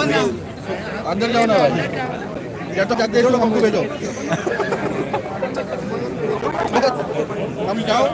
अंदर जाओ ना भाई, या तो क्या देख लो, हमको भेजो, हम जाओ।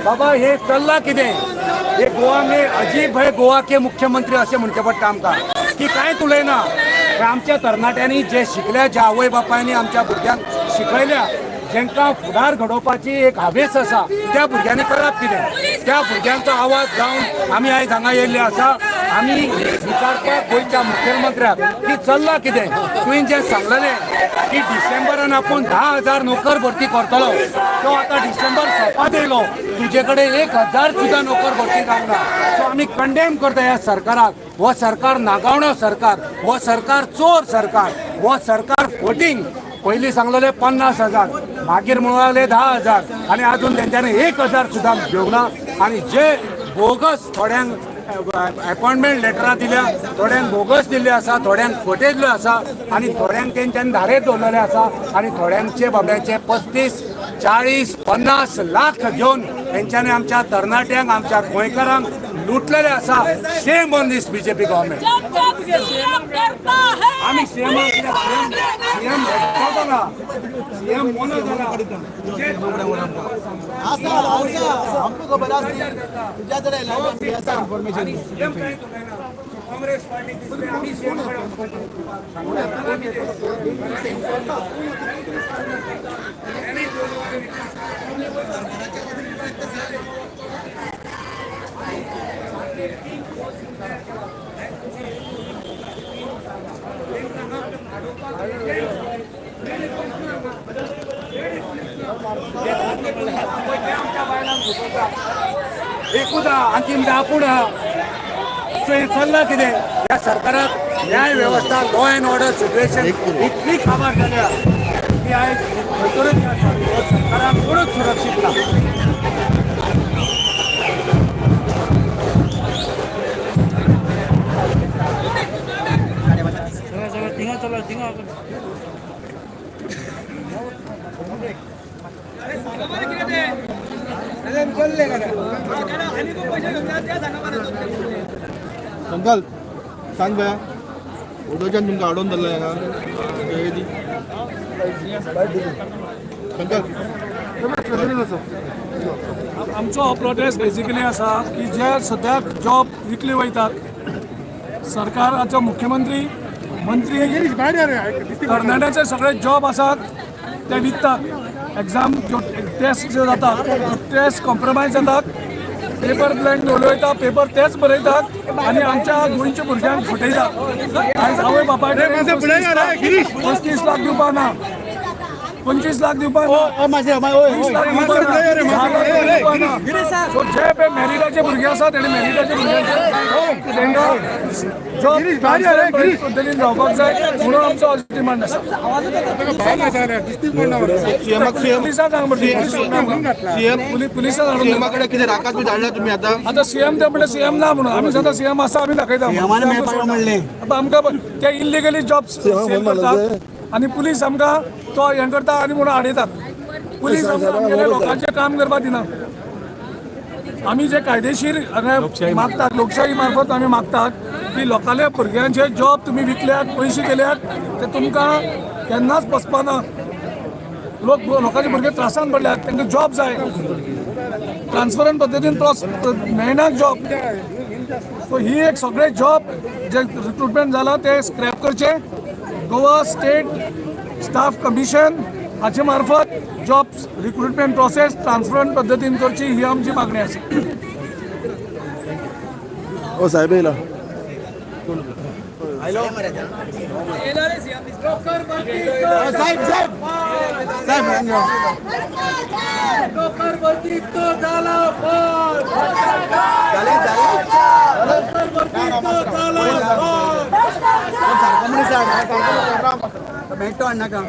बाबा, हे चल्ला कितें हे गोवा में अजीब है। गोवा के मुख्यमंत्री अशें म्हणचें पडटा आमकां की कांयच उलयना। आमच्या तरणाट्यांनी जे शिकल्या, ज्या आवय बापायनी आमच्या भुरग्यांक शिकयल्या, जेंकां फुडार घडोवपाची एक हावेस आसा, त्या भुरग्यांनी करप कितें? त्या भुरग्यांचो आवाज जावन आमी आयज हांगा येयल्ले आसा। आमी विचारपाक गोंयच्या मुख्यमंत्र्याक की चल्ला कितें? तुवें जें सांगलेलें की डिसेंबरान आपूण 10,000 नोकर भरती करतलो, तो आतां डिसेंबर सोंपात येयलो, तुजे कडेन 1000 सुद्दां नोकर भरती जावंक ना। सो आमी कंडेम करता ह्या सरकाराक। हो सरकार नागावणो सरकार, हो सरकार चोर सरकार, हो सरकार फटींग। पयलीं सांगलेले 50,000, मागीर म्हणूंक लागले 10,000 आनी अजून तेंच्यांनी 1000 सुद्दां घेवंक ना। आनी जे बोगस थोड्यांक अपॉयंटमेंट लेटरां दिल्या, थोड्यांक बोगस दिल्ले आसा, थोड्यांक फटयल्ल्यो आसा आनी थोड्यांक तेंच्यांनी धारेर दवरलेले आसा आनी थोड्यांचे बाबड्यांचे 35, 40, 50 लाख घेवन तेंच्यांनी आमच्या तरणाट्यांक, आमच्या गोंयकारांक लुटलेले आसा। Shame on this BJP government. जब जब सीएम डरता है। आमी सीएम, सीएम भेटता ना, सीएम मोनो जाला। आमकां खबर आसा तुज्या जर इन्फॉर्मेशन। सीएम कांयच उलयना। काँग्रेस पार्टी दिसले, आमी सीएम कडेन वचपाचें। एकूच आहा आनी ती म्हणटा आपूण आहा। सो हें चल्लां कितें ह्या सरकाराक? न्याय वेवस्था, लॉ एंड ऑर्डर सिट्युएशन इतली काबार जाल्या की आयज खंयतरूच ह्या सरकाराक कोणूच सुरक्षीत ना। अंकल, सांग बया, उदोच्यान तुमकां हाडून धरला हांगा। संकल्प। आमचो हो प्रोटेस्ट बेसिकली आसा की जे सद्याक जॉब विकले वयतात, सरकाराचो मुख्यमंत्री, मंत्री तरणाट्याचे सगळे जॉब आसात ते विकतात। एग्जाम ज्यो टेस्ट जे जातात, टेस्ट कॉम्प्रोमायज जातात, पेपर ब्लँक दवरले वयता, पेपर तेच बरयतात आनी आमच्या गोंयच्या भुरग्यांक फटयतात। आयज आवय बापाय कडेन 35 लाख दिवपाक ना, 25 लाख दिवपाक ना, 20 लाख दिवपाक ना, 10 लाख दिवपाक ना। सो जे पळय मॅरिटाचे भुरगे आसा, तेणी मॅरिटाचे भुरग्यांचे तांकां जॉब पद्दतीन जावपाक जाय म्हणून आमचो डिमांड आसा। सीएमाक, सीएम पुलिसांक सांग पडटलें, पुलीस सोडना आमकां। सीएम पुलिसांक हाडून सीएमा कडेन कितें राकात बी धाडला तुमी आतां? आतां सीएम ते म्हणले सीएम ना म्हणून, आमी सदां सीएम आसा आमी दाखयता। आतां आमकां ते इलिगली जॉब सेल करतात आनी पुलीस आमकां तो हें करता आनी म्हणून हाडयतात। पुलीस आमकां आमगेल्या लोकांचें काम करपाक दिना। आमी जे कायदेशीर हांगा मागतात, लोकशाही मार्फत आमी मागतात की लोकांले भुरग्यांचे जॉब तुमी विकल्यात, पयशे केल्यात, ते तुमकां केन्नाच पचपा ना। लोक, लोकांचे भुरगे त्रासान पडल्यात, तांकां जॉब जाय, ट्रान्सपरंट पद्दतीन त्रास मेळना जॉब। सो ही एक सगळे जॉब जे रिक्रुटमेंट जाला ते स्क्रॅप करचे। गोवा स्टेट स्टाफ कमिशन हाचे मार्फत जॉब रिक्रुटमेंट प्रोसेस ट्रान्सपरंट पद्दतीन करची, ही आमची मागणी आसा। ओ साहेब येयला। साहेब, साहेब, साहेब। नोकर भरती तो झाला पण झाले झाले। मेट्टो हाडनाका.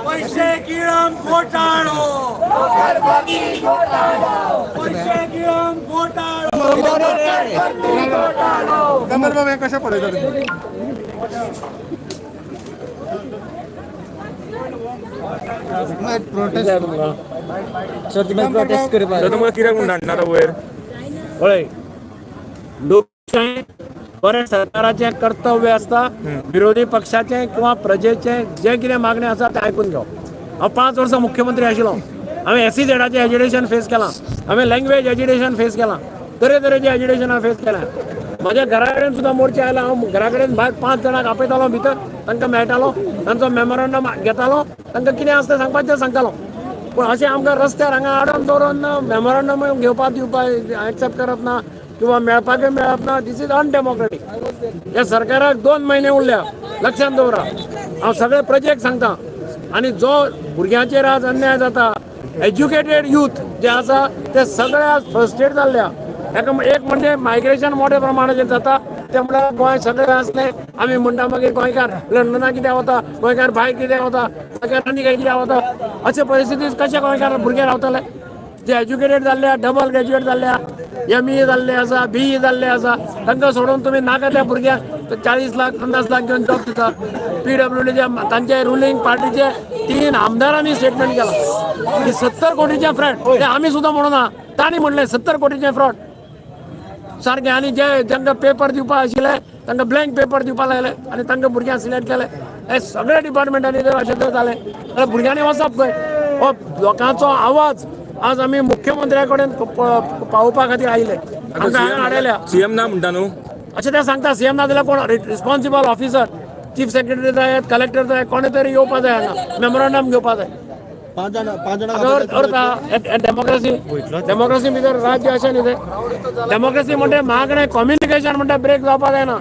पैसे गिळम घोटाळो, पैसे गिळम घोटाळो. बाबा कशें पळयता तुमी? प्रोटेस्ट करपाक तुमकां कित्याक म्हूण धाडना वयर? पळय, लोकशायेंत बरें सरकाराचें कर्तव्य आसता विरोधी पक्षाचें किंवा प्रजेचें जें कितें मागणें आसा तें आयकून घेवप. हांव 5 वर्सां मुख्यमंत्री आशिल्लो. हांवें एसईझेडाचें एजिटेशन फेस केलां, हांवें लँग्वेज एजिटेशन फेस केलां, तरेतरेचें एजिटेशन हांवें फेस केलां. म्हज्या घरा कडेन सुद्दां मोर्चे आयला. हांव घरा कडेन भायर 5 जाणांक आपयतालो, भितर तांकां मेळटालो, तांचो मेमोरंडम घेतालो, तांकां कितें आसता सांगपाचें तें सांगतालो. पूण अशें आमकां रस्त्यार हांगा आडोवन दवरून मेमोरंडम घेवपाक दिवपाक एक्सेप्ट करप ना किंवा मेळपाकय मेळप ना. This is undemocratic. ह्या सरकाराक 2 महिने उरल्या, लक्षांत दवरा. हांव सगळे प्रजेक सांगता, आनी जो भुरग्यांचेर आज अन्याय जाता, एज्युकेटेड यूथ जे आसा ते सगळे आज फ्रस्ट्रेट जाल्ल्या. हेका एक म्हणजे मायग्रेशन मोठ्या प्रमाणाचेर जाता, ते म्हळ्यार गोंय सगळे आसले आमी म्हणटा मागीर गोंयकार लंडनाक कित्याक वता, गोंयकार भायर कित्याक वता, गोंयकार आनी खंय कित्याक वता. अशे परिस्थितीत कशे गोंयकार भुरगे रावतले जे एज्युकेटेड जाल्ले, डबल ग्रॅज्युएट जाल्ले, एम ई जाल्ले आसा, बी ई जाल्ले आसा, तांकां सोडून तुमी नाका त्या भुरग्यांक 40 लाख 50 लाख घेवन जॉब दिता. पीडब्ल्यूडीचे तांचे रुलींग पार्टीचे 3 आमदारांनी स्टेटमेंट केलां की 70 कोटीचे फ्रॉड. ते आमी सुद्दां म्हणूना, तांणी म्हणलें 70 कोटीचे फ्रॉड सारकें. आनी जे तांकां पेपर दिवपा आशिल्ले तांकां ब्लँक पेपर दिवपा लायले आनी तांकां भुरग्यांक सिलेक्ट केले. हे सगळे डिपार्टमेंटांनी जर अशें जर जालें जाल्यार भुरग्यांनी वचप खंय? हो लोकांचो आवाज आज आमी मुख्यमंत्र्या कडेन पावोवपा खातीर आयिल्ले. आमकां हांगा हाडयल्या. सीएम ना म्हणटा न्हू? अशें ते सांगता. सीएम ना जाल्यार कोण रिस्पॉन्सिबल ऑफिसर, चीफ सेक्रेटरी जाय, कलेक्टर जाय, कोणे तरी येवपा जाय हांगा, मेमोरंडम घेवपा जाय. 5 जाणां अर्थ डेमोक्रेसी, डेमोक्रेसी भितर राज्य अशें न्ही तें. डेमोक्रेसी म्हणजे मागणें कम्युनिकेशन म्हणटा ब्रेक जावपा जायना.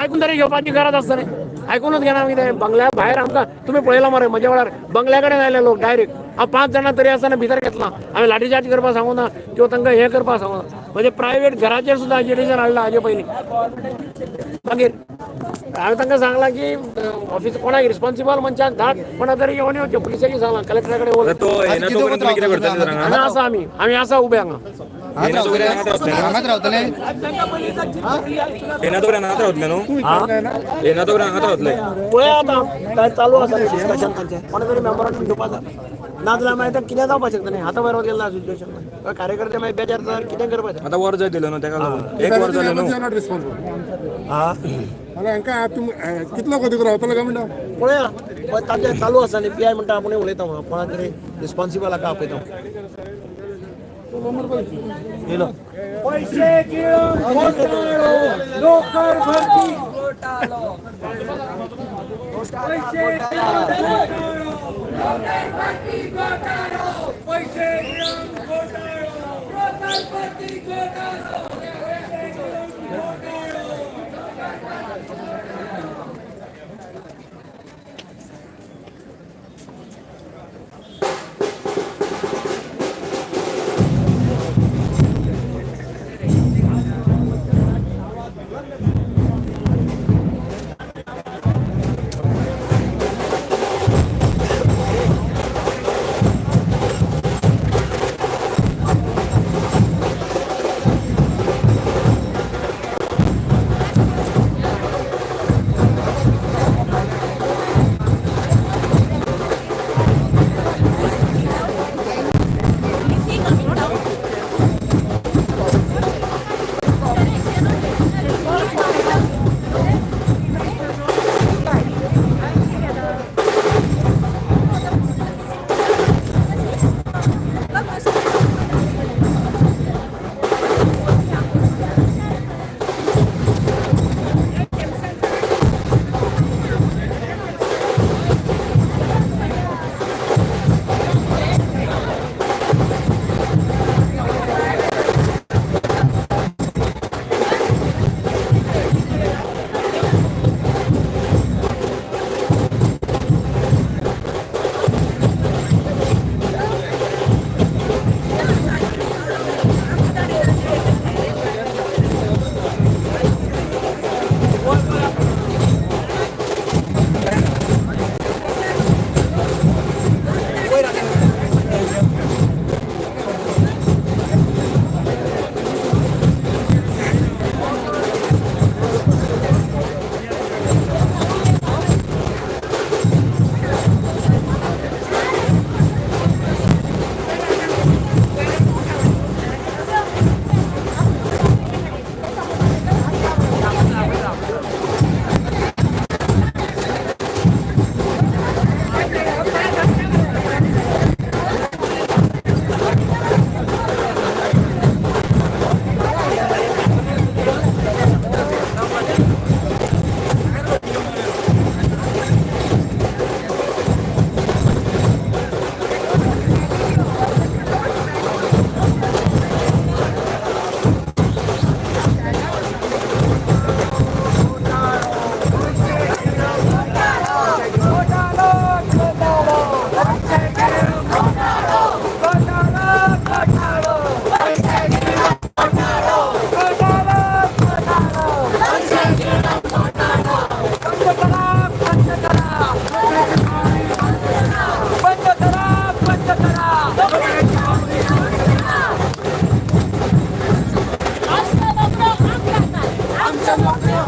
आयकून तरी घेवपाची गरज आसता न्ही, आयकुनूच घेना कितें. बंगल्या भायर आमकां तुमी पळयलां मरे, म्हज्या वेळार बंगल्या कडेन आयले लोक डायरेक्ट. हांव 5 जाणां तरी आसतना भितर घेतलां. हांवें लाठीचार्ज करपाक सांगूं ना किंवा तांकां हें करपाक सांगूं ना. म्हणजे प्रायवेट घराचेर सुद्दां एजिटेशन हाडलां हाजे पयलीं. मागीर हांवें तांकां सांगलां की ऑफिस कोणाक रिस्पॉन्सिबल मनशाक धाड, कोणा तरी येवन येवचें. पुलिसांक सांगलां, कलेक्टरा कडेन वच. तो येना तो पर्यंत तुमी कितें करतले तर हांगा? हांगा आसा आमी, आमी आसा उबे हांगा. हांगाच रावतले. येना तो पर्यंत हांगाच रावतले न्हू? येना तो पर्यंत हांगाच रावतले. पळया आतां काय चालू आसा डिस्कशन तांचें. कोणा तरी मेमोरंडम घेवपा जाय, ना जाल्यार मागीर तें कितें जावपाक शकता न्ही. हाता भायर गेल्लें सिच्युएशन. कार्यकर्ते मागीर बेजार जाल्यार कितें करपाचें? आतां वर जाय दिलें न्हू तेका लागून, 1 वर जालें न्हू. कितलो कोती रावतलो काय म्हणटा? पळया तांचें चालू आसा न्ही. पी I म्हणटा आपूण उलयता म्हणून कोणा तरी रिस्पॉन्सिबल हाका आपयता. पैसे गिळम घोटाळो, नोकर भरती घोटाळो, पैसे गिळम घोटाळो, पैसे गिळम घोटाळो, भरती घोटाळो, पैसे गिळम घोटाळो.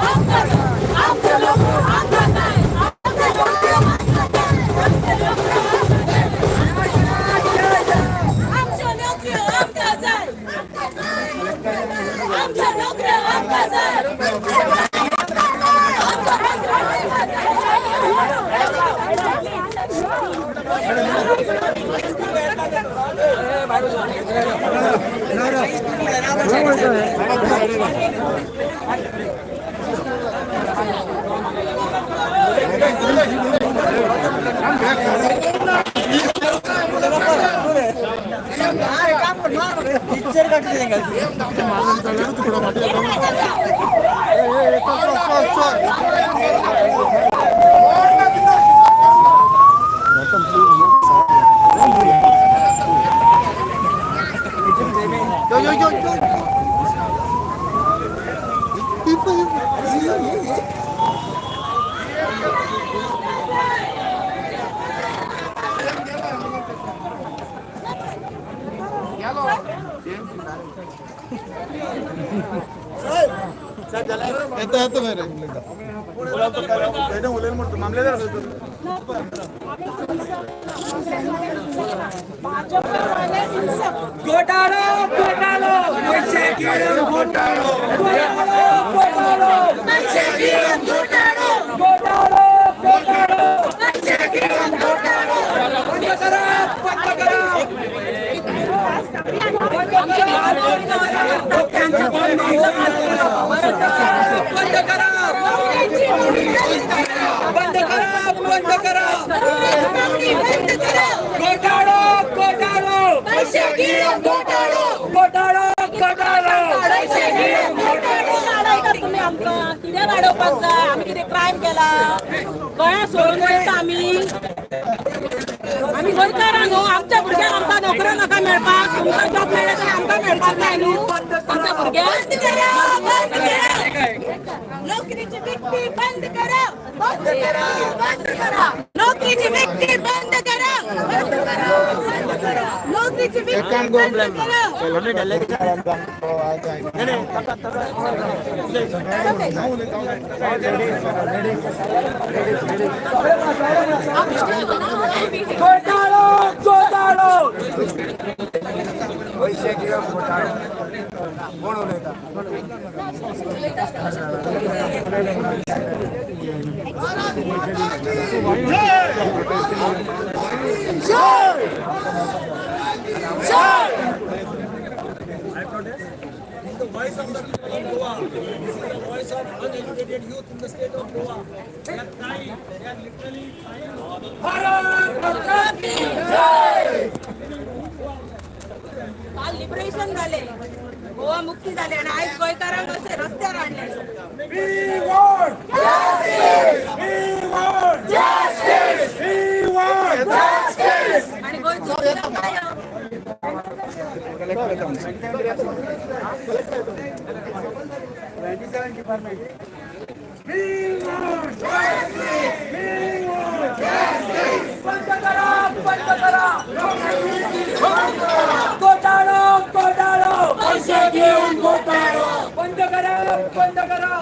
आमकां जाय. आमच्यो नोकऱ्यो आमकां जाय. आमच्यो नोकऱ्यो आमकां जाय. आमच्यो नोकऱ्यो आमकां जाय. आमच्यो नोकऱ्यो आमकां जाय. आमच्यो नोकऱ्यो आमकां जाय. आमच्यो नोकऱ्यो आमकां Yo yo yo yo. येता येता खंय रे. घोटाळो घोटाळो पैसे घेऊन घोटाळो घोटाळो पैसे घेऊन घोटाळो. घोटाळो घोटाळो पैसे घेऊन घोटाळो. बंद करा बंद करा बंद करा बंद करा बंद करा नोकरी बंद करा. घोटाळो घोटाळो पैसे घेऊन घोटाळो. घोटाळो घोटाळो पैसे घेऊन घोटाळो. वाडयतात तुमी आमकां कितें वाडोवपाक जाय? आमी कितें क्रायम केला? गोंया सोडून वयता आमी. आमी गोंयकारां न्हू. आमच्या भुरग्यांक आमकां नोकऱ्यो नाका मेळपाक? तुमकां जॉब मेळ्ळें जाल्यार आमकां मेळपाक जाय न्हू आमच्या भुरग्यांक. नोकरीची विक्री बंद करा. बंद करा. बंद करा. नोकरीची विक्री बंद करा. बंद करा. बंद करा. नोकरीची विक्री बंद करा. घोटाळो घोटाळो पैसे घेऊन घोटाळो. कोण उलयता? The voice of the people of Goa. This is the voice of uneducated youth in the state of Goa. They are crying. They are literally crying. Bharat माता की जय. काल लिबरेशन झाले, गोवा मुक्ती झाले आणि आयज गोंयकारांक अशें रस्त्यार हाडले. We want justice. We want justice. We want justice. आणि गोंयचो काय? We want justice. We want justice. बंद करा बंद करा. घोटाळो घोटाळो पैसे घेऊन घोटाळो. बंद करा बंद करा.